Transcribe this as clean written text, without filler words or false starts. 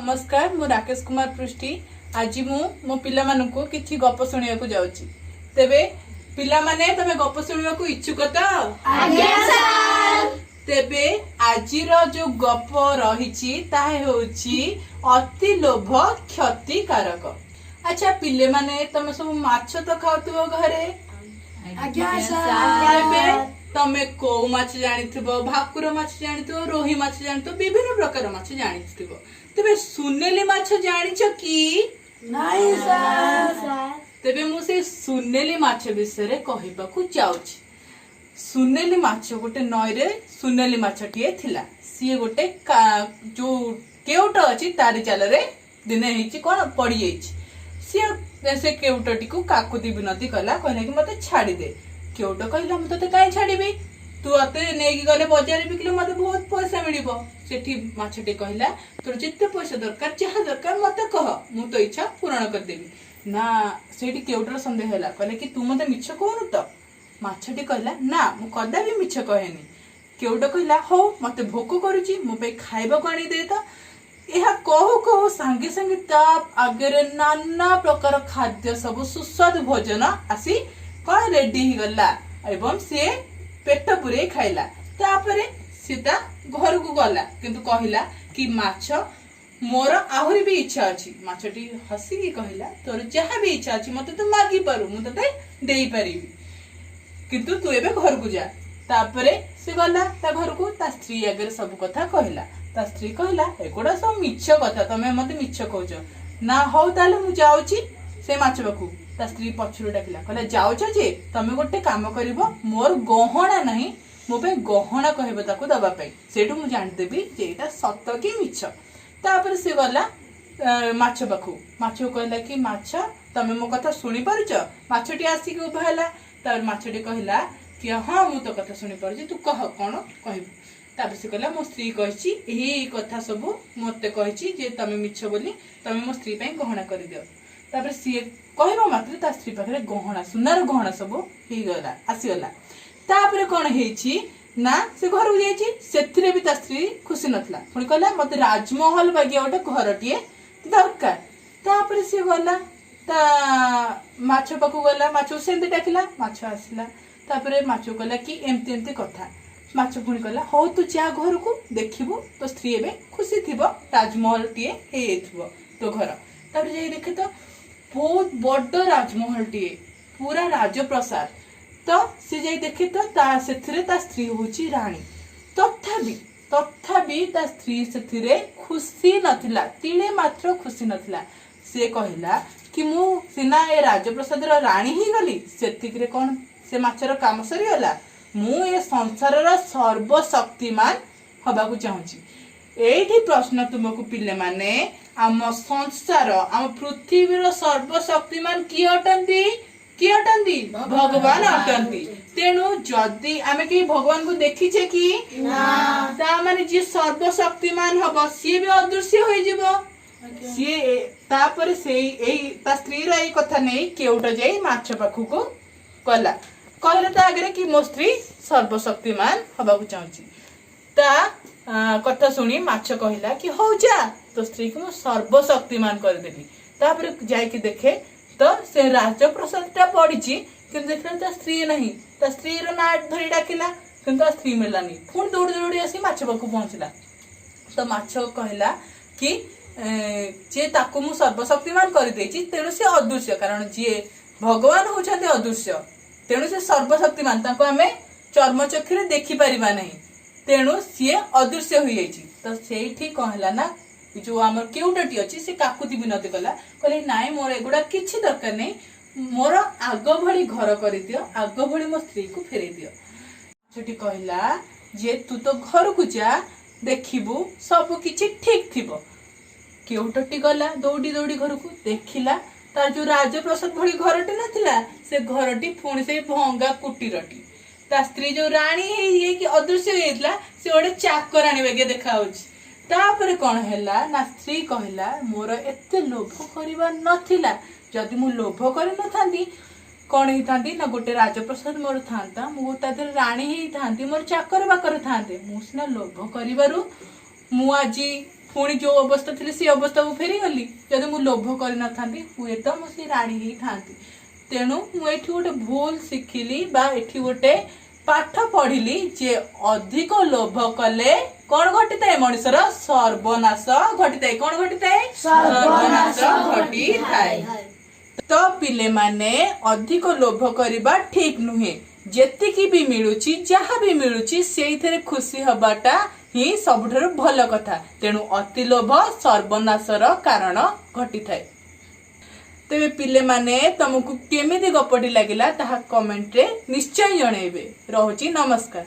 ନମସ୍କାର, ମୁଁ ରାକେଶ କୁମାର ପୃଷ୍ଟି। ଆଜି ମୁଁ ମୋ ପିଲାମାନଙ୍କୁ କିଛି ଗପ ଶୁଣିବାକୁ ଯାଉଛି। ତେବେ ପିଲାମାନେ, ତମେ ଗପ ଶୁଣିବାକୁ ଇଚ୍ଛୁକ ତ? ତେବେ ଆଜିର ଯୋଉ ଗପ ରହିଛି, ତାହା ହେଉଛି "ଅତି ଲୋଭ କ୍ଷତିକାରକ"। ଆଚ୍ଛା ପିଲେମାନେ, ତମେ ସବୁ ମାଛ ତ ଖାଉଥିବ ଘରେ? ଆଜ୍ଞା। ତେବେ ତମେ କୋଉ ମାଛ ଜାଣିଥିବ, ଭାକୁର ମାଛ ଜାଣିଥିବ, ରୋହି ମାଛ ଜାଣିଥିବ, ବିଭିନ୍ନ ପ୍ରକାର ମାଛ ଜାଣିଥିବ। ତେବେ ସୁନେଲି ମାଛ ଜାଣିଛ କି? ନାଇଁ ସାର୍। ତେବେ ମୁଁ ସେଇ ସୁନେଲି ମାଛ ବିଷୟରେ କହିବାକୁ ଯାଉଛି। ସୁନେଲି ମାଛ, ଗୋଟେ ନଈରେ ସୁନେଲି ମାଛଟିଏ ଥିଲା। ସିଏ ଗୋଟେ ଯୋଉ କେଉଟ ଅଛି, ତାରି ଜାଲରେ ଦିନେ ହେଇଛି କଣ, ପଡିଯାଇଛି। ସିଏ ସେ କେଉଟଟିକୁ କାକୁତି ବିନତି କଲା, କହିଲା କି ମତେ ଛାଡିଦେ। କେଉଟ କହିଲା, ମୁଁ ତତେ କାହିଁ ଛାଡିବି? ତୁ ମତେ ନେଇକି ଗଲେ ବଜାରରେ ବିକିଲେ ମତେ ବହୁତ ପଇସା ମିଳିବ। ସେଠି ମାଛଟି କହିଲା, ତୋର ଯେତେ ପଇସା ଦରକାର, ଯାହା ଦରକାର ମତେ କହ, ମୁଁ ତୋ ଇଚ୍ଛା ପୂରଣ କରିଦେବି। ନା, ସେଇଠି କେଉଟର ସନ୍ଦେହ ହେଲା। କହିଲେ କି ତୁ ମତେ ମିଛ କହୁନୁ ତ? ମାଛଟି କହିଲା, ନା, ମୁଁ କଦାପି ମିଛ କହେନି। କେଉଟ କହିଲା, ହଉ, ମତେ ଭୋକ କରୁଛି, ମୋ ପାଇଁ ଖାଇବାକୁ ଆଣିଦେ ତ। ଏହା କହୁ କହୁ ସାଙ୍ଗେ ସାଙ୍ଗେ ତା ଆଗରେ ନାନା ପ୍ରକାର ଖାଦ୍ୟ ସବୁ, ସୁସ୍ୱାଦୁ ଭୋଜନ ଆସି କଣ ରେଡି ହେଇଗଲା ଏବଂ ସିଏ ପେଟ ପୁରେଇ ଖାଇଲା। ତାପରେ ସିଏ ତା ଘରକୁ ଗଲା, କିନ୍ତୁ କହିଲା କି ମାଛ, ମୋର ଆହୁରି ବି ଇଚ୍ଛା ଅଛି। ମାଛଟି ହସିକି କହିଲା, ତୋର ଯାହା ବି ଇଚ୍ଛା ଅଛି ମତେ ତୁ ମାଗିପାରୁ, ମୁଁ ତତେ ଦେଇପାରିବି, କିନ୍ତୁ ତୁ ଏବେ ଘରକୁ ଯା। ତାପରେ ସେ ଗଲା ତା ଘରକୁ, ତା ସ୍ତ୍ରୀ ଆଗରେ ସବୁ କଥା କହିଲା। ତା ସ୍ତ୍ରୀ କହିଲା, ଏଗୁଡା ସବୁ ମିଛ କଥା, ତମେ ମତେ ମିଛ କହୁଛ। ନା, ହଉ ତାହେଲେ ମୁଁ ଯାଉଛି ସେ ମାଛ ପାଖକୁ। ତା ସ୍ତ୍ରୀ ପଛରୁ ଡାକିଲା, କହିଲା, ଯାଉଛ ଯେ, ତମେ ଗୋଟେ କାମ କରିବ, ମୋର ଗହଣା ନାହିଁ, ମୋ ପାଇଁ ଗହଣା କହିବ ତାକୁ ଦବା ପାଇଁ, ସେଇଠୁ ମୁଁ ଜାଣିଦେବି ଯେ ଏଇଟା ସତ କି ମିଛ। ତାପରେ ସେ ଗଲା ମାଛ ପାଖକୁ। ମାଛକୁ କହିଲା କି ମାଛ, ତମେ ମୋ କଥା ଶୁଣିପାରୁଛ? ମାଛଟି ଆସିକି ଉଭା ହେଲା। ତାପରେ ମାଛଟି କହିଲା କି ହଁ, ମୁଁ ତୋ କଥା ଶୁଣିପାରୁଛି, ତୁ କହ କଣ କହିବୁ। ତାପରେ ସେ କହିଲା, ମୋ ସ୍ତ୍ରୀ କହିଛି ଏହି ଏହି କଥା ସବୁ ମତେ କହିଛି ଯେ ତମେ ମିଛ ବୋଲି, ତମେ ମୋ ସ୍ତ୍ରୀ ପାଇଁ ଗହଣା କରିଦିଅ। ତାପରେ ସିଏ କହିବା ମାତ୍ରେ ତା ସ୍ତ୍ରୀ ପାଖରେ ଗହଣା, ସୁନାର ଗହଣା ସବୁ ହେଇଗଲା, ଆସିଗଲା। ତାପରେ କଣ ହେଇଛି ନା, ସେ ଘରକୁ ଯାଇଛି, ସେଥିରେ ବି ତା ସ୍ତ୍ରୀ ଖୁସି ନଥିଲା। ପୁଣି କହିଲା, ମତେ ରାଜମହଲ ବାଗିଆ ଗୋଟେ ଘରଟିଏ ଦରକାର। ତାପରେ ସିଏ ଗଲା ତା ମାଛ ପାଖକୁ ଗଲା, ମାଛକୁ ସେମିତି ଡାକିଲା, ମାଛ ଆସିଲା। ତାପରେ ମାଛକୁ କହିଲା କି ଏମିତି ଏମିତି କଥା। ମାଛ ପୁଣି କହିଲା, ହଉ ତୁ ଯା ଘରକୁ, ଦେଖିବୁ ତୋ ସ୍ତ୍ରୀ ଏବେ ଖୁସି ଥିବ, ରାଜମହଲଟିଏ ହେଇଯାଇଥିବ ତୋ ଘର। ତାପରେ ଯାଇ ଦେଖେ ତ ବହୁତ ବଡ ରାଜମହଲଟିଏ, ପୁରା ରାଜପ୍ରସାଦ। ତ ସେ ଯାଇ ଦେଖେ ତ ତା ସେଥିରେ ତା ସ୍ତ୍ରୀ ହଉଛି ରାଣୀ। ତଥାପି ତଥାପି ତା ସ୍ତ୍ରୀ ସେଥିରେ ଖୁସି ନଥିଲା, ତିଳେ ମାତ୍ର ଖୁସି ନଥିଲା। ସେ କହିଲା କି ମୁଁ ସିନା ଏ ରାଜପ୍ରସାଦର ରାଣୀ ହେଇଗଲି, ସେତିକିରେ କଣ ସେ ମାଛର କାମ ସରିଗଲା? ମୁଁ ଏ ସଂସାରର ସର୍ବଶକ୍ତିମାନ ହବାକୁ ଚାହୁଁଛି। ଏଇଠି ପ୍ରଶ୍ନ ତୁମକୁ ପିଲାମାନେ, ଆମ ସଂସାର, ଆମ ପୃଥିବୀର ସର୍ବଶକ୍ତିମାନ କିଏ ଅଟନ୍ତି? କିଏ ଅଟନ୍ତି? ଭଗବାନ ଅଟନ୍ତି। ତେଣୁ ଯଦି ଆମେ କେହି ଭଗବାନଙ୍କୁ ଦେଖିଛେ କି? ତା ମାନେ ଯିଏ ସର୍ବଶକ୍ତିମାନ ହବ, ସିଏ ବି ଅଦୃଶ୍ୟ ହୋଇଯିବ। ସିଏ ତାପରେ ସେଇ ଏଇ ତା ସ୍ତ୍ରୀର ଏଇ କଥା ନେଇ କେଉଟ ଯାଇ ମାଛ ପାଖକୁ ଗଲା। କହିଲେ ତା ଆଗରେ କି ମୋ ସ୍ତ୍ରୀ ସର୍ବଶକ୍ତିମାନ ହବାକୁ ଚାହୁଁଛି। ତା କଥା ଶୁଣି ମାଛ କହିଲା କି ହଉ ଯା, ତୋ ସ୍ତ୍ରୀକୁ ମୁଁ ସର୍ବଶକ୍ତିମାନ କରିଦେଲି। ତାପରେ ଯାଇକି ଦେଖେ ତ ସେ ରାଜପ୍ରସାଦ ଟା ପଡିଛି, କିନ୍ତୁ ଦେଖିଲା ତା ସ୍ତ୍ରୀ ନାହିଁ। ତା ସ୍ତ୍ରୀର ନାଁ ଧରି ଡାକିଲା, କିନ୍ତୁ ତା ସ୍ତ୍ରୀ ମିଳିଲାନି। ପୁଣି ଦୌଡ଼ି ଦୌଡ଼ି ଆସି ମାଛ ପାଖକୁ ପହଞ୍ଚିଲା। ତ ମାଛ କହିଲା କି ଯେ ତାକୁ ମୁଁ ସର୍ବଶକ୍ତିମାନ କରିଦେଇଛି, ତେଣୁ ସେ ଅଦୃଶ୍ୟ। କାରଣ ଯିଏ ଭଗବାନ ହଉଛନ୍ତି ଅଦୃଶ୍ୟ, ତେଣୁ ସେ ସର୍ବଶକ୍ତିମାନ, ତାଙ୍କୁ ଆମେ ଚର୍ମ ଚକ୍ଷୁରେ ଦେଖିପାରିବା ନାହିଁ, ତେଣୁ ସିଏ ଅଦୃଶ୍ୟ ହୋଇଯାଇଛି। ତ ସେଇଠି କଣ ହେଲା ନା, ଯୋଉ ଆମର କେଉଟଟି ଅଛି, ସେ କାକୁତି ବିନତି କଲା। କହିଲେ, ନାଇଁ, ମୋର ଏଗୁଡା କିଛି ଦରକାର ନାହିଁ, ମୋର ଆଗ ଭଳି ଘର କରିଦିଅ, ଆଗ ଭଳି ମୋ ସ୍ତ୍ରୀକୁ ଫେରେଇ ଦିଅ। ମାଛଟି କହିଲା ଯେ ତୁ ତ ଘରକୁ ଯା, ଦେଖିବୁ ସବୁ କିଛି ଠିକ ଥିବ। କେଉଟଟି ଗଲା ଦୌଡ଼ି ଦୌଡ଼ି ଘରକୁ, ଦେଖିଲା ତାର ଯୋଉ ରାଜପ୍ରସାଦ ଭଳି ଘରଟି ନଥିଲା, ସେ ଘରଟି ପୁଣି ସେଇ ଭଙ୍ଗା କୁଟୀରଟି। ତା ସ୍ତ୍ରୀ ଯୋଉ ରାଣୀ ହେଇଯାଇକି ଅଦୃଶ୍ୟ ହେଇଯାଇଥିଲା, ସେ ଗୋଟେ ଚାକରାଣୀ ବାଗିଆ ଦେଖା ହଉଛି। ତାପରେ କଣ ହେଲା ନା, ସ୍ତ୍ରୀ କହିଲା, ମୋର ଏତେ ଲୋଭ କରିବା ନଥିଲା। ଯଦି ମୁଁ ଲୋଭ କରିନଥାନ୍ତି, କଣ ହେଇଥାନ୍ତି ନା, ଗୋଟେ ରାଜପ୍ରସାଦ ମୋର ଥାନ୍ତା, ମୁଁ ତା ଦେହରେ ରାଣୀ ହେଇଥାନ୍ତି, ମୋର ଚାକର ବାକର ଥାନ୍ତେ। ମୁଁ ସିନା ଲୋଭ କରିବାରୁ ମୁଁ ଆଜି ପୁଣି ଯୋଉ ଅବସ୍ଥା ଥିଲି, ସେ ଅବସ୍ଥାକୁ ଫେରିଗଲି। ଯଦି ମୁଁ ଲୋଭ କରିନଥାନ୍ତି, ହୁଏତ ମୁଁ ସେ ରାଣୀ ହେଇଥାନ୍ତି। ତେଣୁ ମୁଁ ଏଠି ଗୋଟେ ଭୁଲ ଶିଖିଲି ବା ଏଠି ଗୋଟେ ପାଠ ପଢିଲି ଯେ ଅଧିକ ଲୋଭ କଲେ କଣ ଘଟିଥାଏ? ମଣିଷର ସର୍ବନାଶ ଘଟିଥାଏ। କଣ ଘଟିଥାଏ? ସର୍ବନାଶ ଘଟିଥାଏ। ତ ପିଲେମାନେ, ଅଧିକ ଲୋଭ କରିବା ଠିକ ନୁହେଁ। ଯେତିକି ବି ମିଳୁଛି, ଯାହା ବି ମିଳୁଛି, ସେଇଥିରେ ଖୁସି ହବାଟା ହିଁ ସବୁଠାରୁ ଭଲ କଥା। ତେଣୁ ଅତି ଲୋଭ ସର୍ବନାଶର କାରଣ ଘଟିଥାଏ। ତେବେ ପିଲେମାନେ, ତମକୁ କେମିତି ଗପଟି ଲାଗିଲା, ତାହା କମେଣ୍ଟରେ ନିଶ୍ଚୟ ଜଣେଇବେ। ରହୁଛି, ନମସ୍କାର।